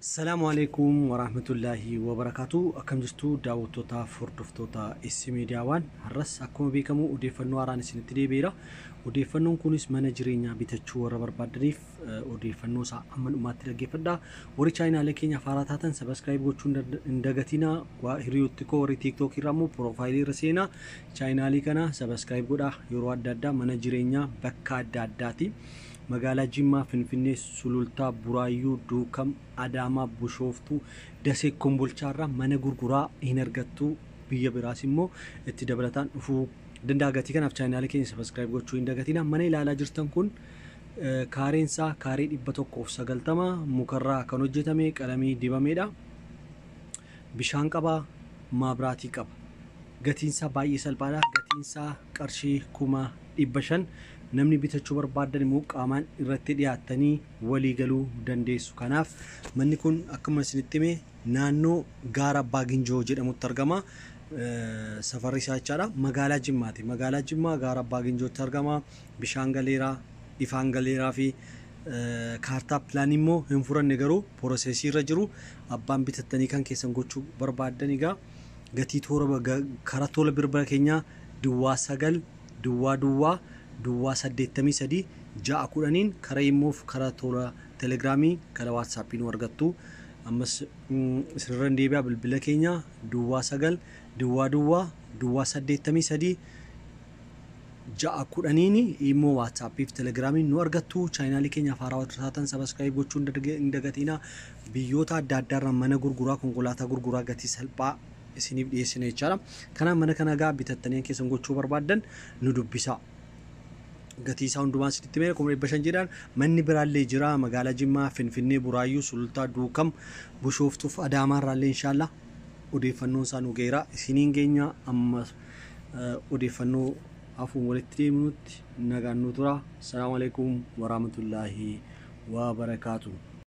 Salaamu alaikum warahmatullaahi wabarakaatu. Akkam jirtu daawwattoota hordoftoota S Miidiyaawwan? Har'as akkuma beekamu odeeffannoo haaraan isinitti deebi'eera. Odeeffannoon kunis mana jireenyaa bitachuu warra barbaadaniif odeeffannoo isaa amma dhumaatti dhaggeeffadha. Warri chaayinaalee keenya haaraa taatan subscribe gochuu hin dagatinaa. Hiriyooti koo warri TikTokii irraa immoo profileii irra seenaa. Chaayinaalii kana subscribe godhaa. Yeroo adda addaa mana jireenyaa bakka adda addaati. Magaalaa Jimmaa, Finfinnee, Sulultaa, Buraayyuu, Duukam, Adaamaa, Bishooftuu, Dasee, Kombolchaarraa mana gurguraa hin argattu. Biyya biraas immoo itti dabalataan dhufuu danda'a. Gatii kanaaf chaayinaalee keenya subscribe gochuu hin dagatinaa. Mana ilaalaa jirtan kun kaareen isaa kaaree 190 mukarraa kan hojjetame qalamii dibameedha. Bishaan qaba, maabiraatii qaba. Gatiin isaa baay'ee salphaadha. Gatiin isaa qarshii 500,000. Namni bitachuu barbaadan immoo qaamaan irratti dhiyaattanii walii galuu dandeessu. Kanaaf manni kun akkuma isinitti hime naannoo gaara Abbaa Ginjoo jedhamutti argama. Safarri isaa jechaadha. Magaalaa Jimmaati. Magaalaa Jimmaa gaara Abbaa Ginjootti argama. Bishaan galeeraa, ifaan galeeraa fi kaartaa pilaanii immoo hin furanne garuu processii irra jiru. Abbaan bitattanii kan keessan gochuu barbaadan egaa gatii toora karaa tola bilbila keenyaa duwwaa 9 duwwaa duwwaa duwwaa 83 6 10iin karaa immoo karaa tola Telegramii karaa WhatsAppii nu argattu. Ammas isinirra hin deebi'a, bilbila keenya duwwaa 9 duwwaa duwwaa duwwaa 83 6 10iin immoo WhatsAppii fi Telegramii nu argattu. Chaayinaalii keenyaaf haaraa taatan subscribe gochuu hin dagatinaa. Biyyoota adda addaarraa mana gurguraa, konkolaataa gurguraa gatii salphaa isiniif dhiyeessina jechaadha. Kanaaf mana kana gaa bitattanii keessan gochuu barbaaddan nu dubbisaa. Gatii isaa hundumaa isinitti himee 500,000 jedhaan. Manni biraallee jira magaalaa Jimmaa, Finfinnee, Buraayyuu, Sulultaa, Duukam, Bishooftuuf Adaamaarraallee inshaallah odeeffannoon isaa nu geera. Isiniin geenya. Amma odeeffannoo hafuun walitti deemnutti nagaan nu tura. Salaamu alaikum warahmatullaahi wabarakaatu.